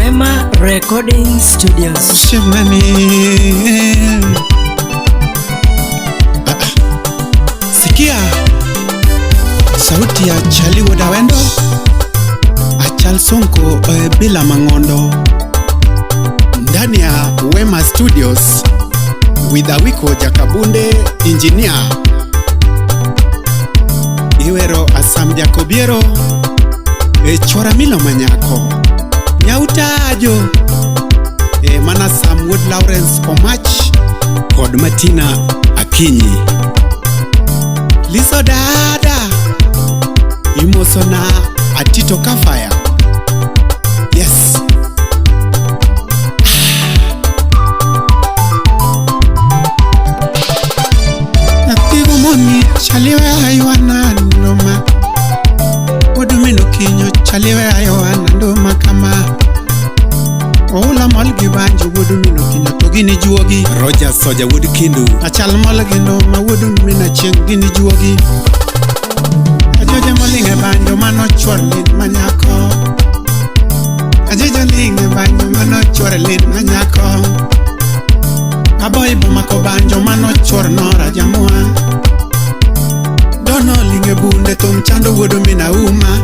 Wema Recording Studios. Osiepnani. Ah, ah. Sikia sauti ya Chali Wuod Awendo, Achal Sonko bila mang'ondo ndani ya Wema Studios with Awiko Jakabunde engineer Iwero Asam Jakobiero e chwara milo manyako Nyautajo e mana Sam Wuod Lawrence Omach kod Martina Akinyi Liso dada imosona Atito Kafaya. Yes. Nyathi moni chaliwe aywana nduma. Wuod min Okinyo chaliwe aywana nduma kama. Oula mol gi banjo wuod min Okinyo to gini juogi. Roger Soja wuod Kindu. Achal mol gi nduma wuod min Achieng' gini juogi. Ajoje moling' e banjo mano chuor lin manyako. Ajoje ling' e banjo mano chuor lin manyako. Aboy bomako banjo mano chuor nora jamua. Dono ling' e bunde thum chando wuod min Auma.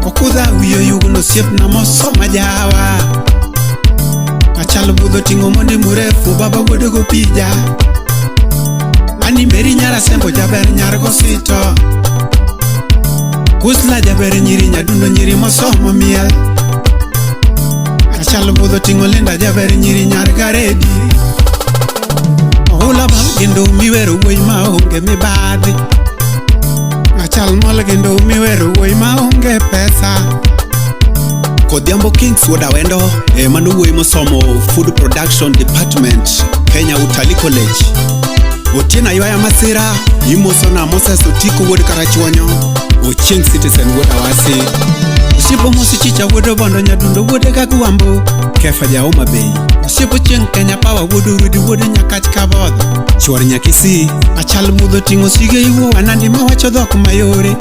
Okudha wiyo yugno osiepna mosoma jawa. Achal budho ting'o mondi murefu baba wuod gopija. Ani meri nyara sembo jaber nyar gosito. Kusla jaber nyiri nyadundo nyiri mosomo miel. Achal budho ting'o linda jaber nyiri nyar garedi. Oula bal gendo miwero wuoyi maonge mibadhi. Achal mol gendo miwero wuoyi maonge pesa. Kodhiambo Kings wuod Awendo e mano wuoyi mosomo Food Production Department Kenya Utalii College. Otieno Aywaya Masira imosona Moses Otiko wuod Karachuonyo Ochieng Citizen wuod Awasi. Osiepo mosi chicha wuod Obondo nyadundo wuod Kagwambo. Kefa ja Homa Bay. Osiepo chieng' Kenya Power wuod Urudi wuod Nyakach Kabodho. Chuor Nyakisi. Achal mudho ting'o sige iwuo anandi mawacho dhok mayore.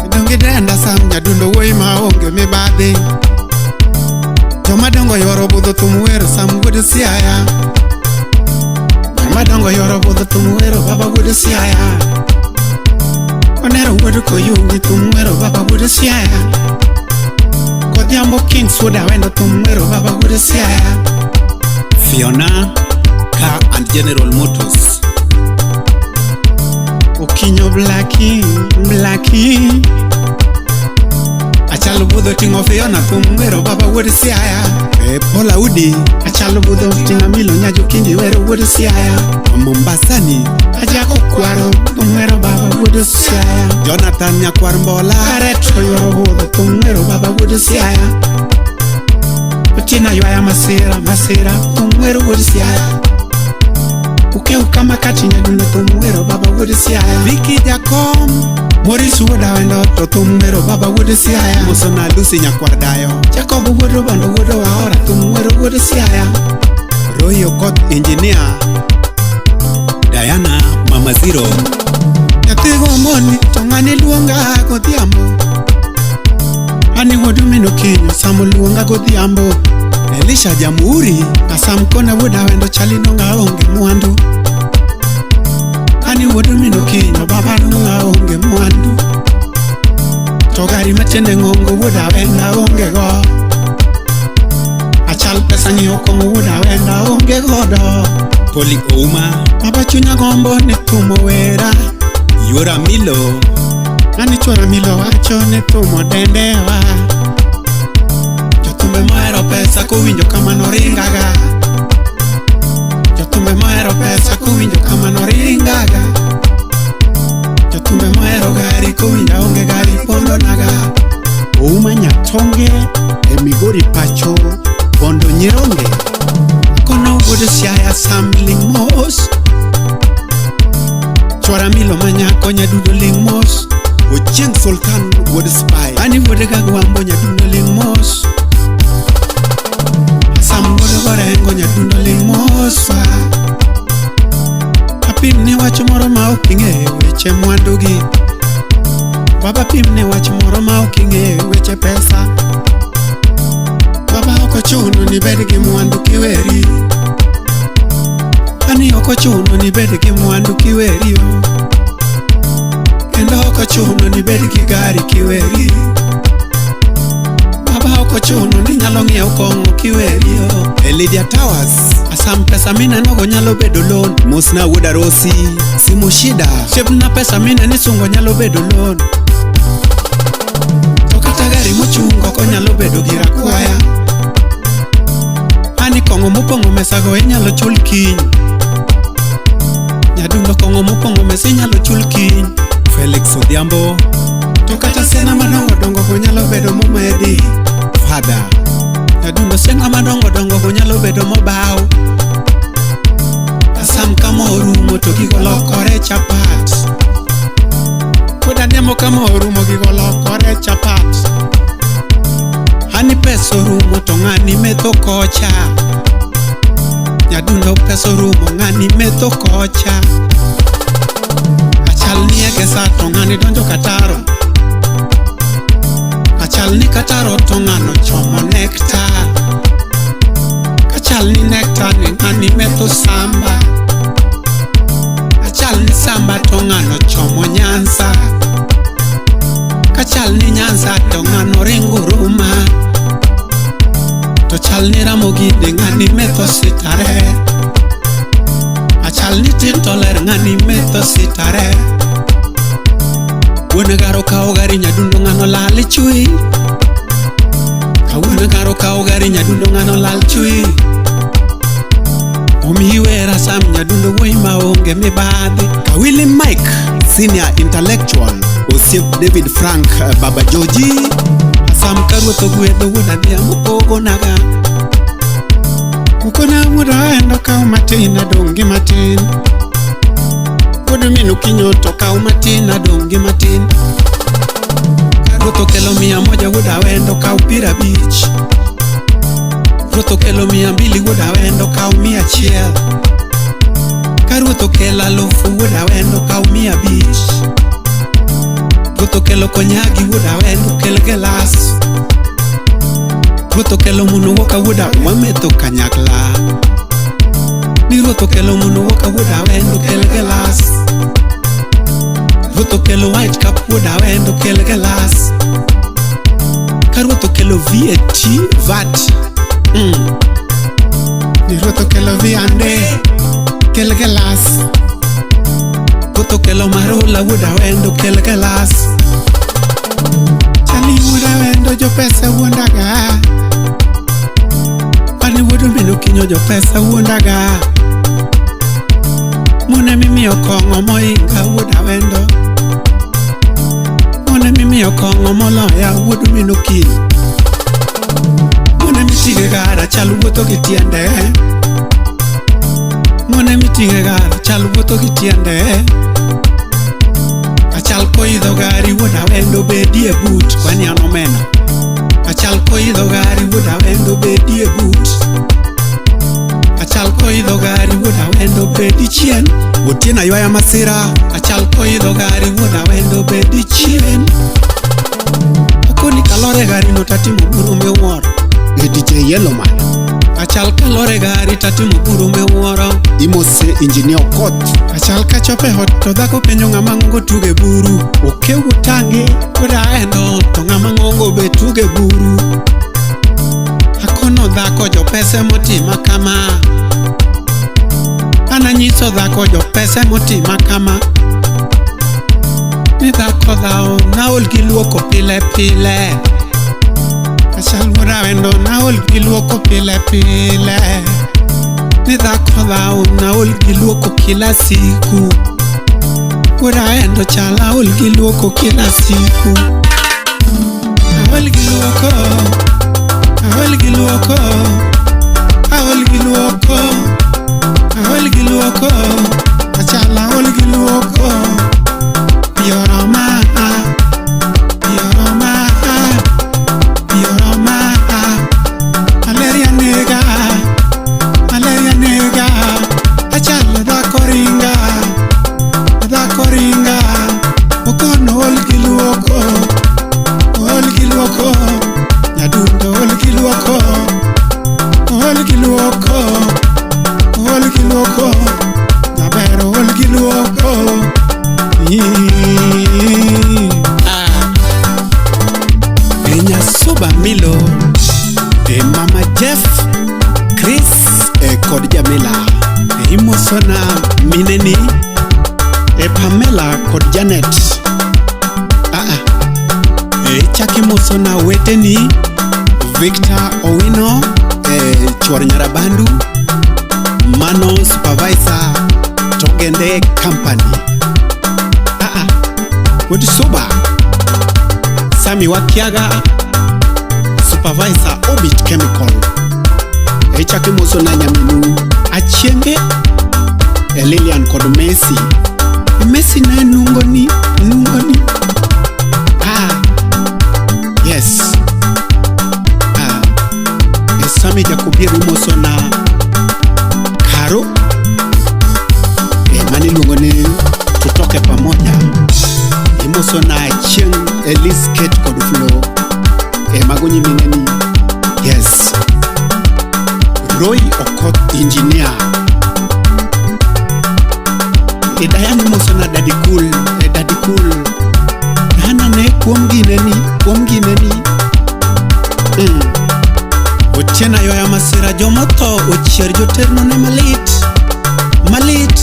Donge denda Sam nyadundo wuoyi maonge mibadhi. Joma dongo yworo budho thum wero Sam wuod Siaya. Joma dongo yworo budho thum wero baba wuod Siaya. Onero wuod Koyungi thum wero baba wuod Siaya. Kodhiambo Kings wuod Awendo thum wero baba wuod Siaya. Fiona Car and General Motors. Okinyo Blackie, Blackie. Achal budho ting'o Fiona thum wero baba wuod Siaya. E Paula Udi. Achal budho ting'o Milo nyajo kindi wero wuod Siaya. Mombasani. Ajako kwaro thum wero baba wuod Siaya. Jonathan Nyakwar Mbola. Aretro yworo budho thum wero baba wuod Siaya. Otieno Aywaya Masira, Masira thum wero wuod Siaya. Ukeu kama kati nyadundo thum wero baba wuod Siaya. Vicky Jakom. Maurice wuod Awendo to thum wero baba wuod Siaya. Mosona Lucy Nyakwar Dayo. Jacob wuod Obondo wuod Waora thum wero wuod Siaya. Roy Okoth Engineer. Diana Mama Zero. Nyathi gomoni to ng'ani luonga godhiambo. Ani wuod min Okinyo Sam luonga godhiambo. Elisha Jamhuri. Asam kona wuod Awendo chali nonga onge mwandu. Ani wuod min Okinyo baba nonga onge mwandu. To gari matiende ng'ongo wuod Awendo onge go. Achal pesa nyiewo kong'o wuod Awendo onge godo. Poli Ouma. Baba chunya gombo ni thum owera. Yuora Milo. Ani chuora Milo wacho ni thum odendewa. Jothumbe mohero pesa kowinjo kamano ringaga. Jothumbe mohero pesa kowinjo kamano ringaga. Jothumbe mohero gari kowinjo aonge gari pondonaga. Ouma Nyatonge e Migori pacho Bondo Nyironge. Kono wuod Siaya Sam ling' mos. Chuora Milo manyako nyadundo ling' mos. Ochieng Sultan wuod Spy. Ani wuod Kagwambo nyadundo ling' mos. Sam wuod Gorengo nyadundo ling' mos. Apim ni wach moro ma ok ing'eyo weche mwandugi. Baba pim ni wach moro ma ok ing'eyo weche pesa. Baba ok ochuno ni bed gi mwandu kiweri. Ani ok ochuno ni bed gi mwandu kiweri o. Kendo ok ochuno ni bed gi gari kiweri. Baba ok ochuno ni nyalo ng'iewo kong'o kiweri o. E Lydia Towers. Asam pesa minenogo nyalo bedo loan. Mosna wuod Arosi. Simu shida. Osiepna pesa mineno isungo nyalo bedo loan. To kata gari mochung' oko nyalo bedo gir akwaya. Ani kong'o mopong'o mesago inyalo chul kiny. Nyadundo kong'o mopong'o mesa inyalo chul kiny. Felix Odhiambo. To kata sena madongo dongo go nyalo bedo momedi. Father. Nyadundo sena madongo dongo go nyalo bedo mobaw. Asam kama orumo to gigo lokore chapat. Pod anemo kama orumo gigo lokore chapat. Ani pesa orumo to ng'ani metho kocha. Nyadundo pesa orumo ng'ani metho kocha. Achal ni egesa to ng'ani donjo Kataro. Achal ni Kataro to ng'ano chomo nekta. Kachal ni nekta ni ng'ani metho samba. Achal ni samba to ng'ano chomo Nyanza. Kachal ni Nyanza to ng'ano ringo Ruma. To chal ni Ramogi de ng'ani metho sitare. Achal ni tin to ler ng'ani metho sitare. Wuon garo kawo gari nyadundo ng'ano lal chui. Kawuon garo kawo gari nyadundo ng'ano lal chui. Omiyi wer Asam nyadundo wuoyi maonge mibadhi. Kawili Mike, Senior Intellectual. Osiep David Frank, Baba Joji. Asam ka ruoth ogwedho wuod adhiambo pogonaga. Kukona wuod awendo kaw matin adong' gi matin. Wuod minu kinyo to kaw matin adong' gi matin. Ka ruoth okelo 100 wuod awendo kaw 50. Ruoth okelo 200 wuod awendo kaw 100. Ka ruoth okelo 1000 wuod awendo kaw 500. Ruoth okelo konyagi wuod awendo kel gelas. Ruoth okelo munuwoka wuod wametho kanyakla. Ni ruoth okelo munuwoka wuod awendo kel gelas. Ruoth okelo white cup wuod awendo kel gelas. Ka ruoth okelo VAT VAT. Ni ruoth okelo viande kel gelas. Ruoth okelo marula wuod awendo kel gelas. Chali wuod awendo jopesa wuondaga. Ani wuod minu kinyo jopesa wuondaga. Mone mimiyo kong'o moinga wuod awendo. Mone mimiyo kong'o moloya wuod minu kinyo. Mone miting'e gara chal wuotho gi tiende. Mone miting'e gara chal wuotho gi tiende. Achal koidho gari wuod awendo bedie but kwani an omena. Achal koidho gari wuod awendo bedie but. Achal koidho gari wuod awendo bedi chien. Otieno Aywaya Masira. Achal koidho gari wuod awendo bedi chien. Akoni kalore gari no tatimo buru miwuoro. E DJ Yellowman. Achal kalore gari tatimo buru miwuoro. Imose Engineer Okoth. Achal kachopo e ot to dhako penjo ng'ama ng'ongo tuge buru. Okew gotange wuod awendo to ng'ama ng'ongo be tuge buru. Akono dhako jopese motima kama. An anyiso dhako jopese motima kama. Ni dhako dhawo naol gi luoko pile pile. Achal wuod awendo naol gi luoko pile pile. Ni dhako dhawo naol gi luoko kila siku. Wuod awendo chal aol gi luoko kila siku. Aol gi luoko, aol gi luoko, aol gi luoko, aol gi luoko, achal aol gi luoko. Pioroma, pioroma, pioroma, malaria nega, malaria nega, achal dhako ringa, dhako ringa, okono ol gi luoko, ol gi luoko, nyadundo ol gi luoko. Pamela kod Janet. Aa, ichak imoso na weteni Victor Owino, chuor Nyarabandu, mano supervisor Togende Company. Aa, wuod Suba, Sami Wakiaga, supervisor Orbit Chemical. Ichak imoso na nyaminu Achienge, Lilian kod Messi. Messi ne nungoni, nungoni. Ah, yes. Ah, Sami Jakobier imoso na Karo, mane iluongo ni Tutoke Pamoja. Imoso na Achieng, Elis, Kate kod Flo. Mago nyimineni. Yes. Roy Okoth Engineer. Diane imoso na Daddy Cool, Daddy Cool. Diana ne kuom gineni, kuom gineni. Otieno aywaya masira jomotho ochier joterno ne malit. Malit.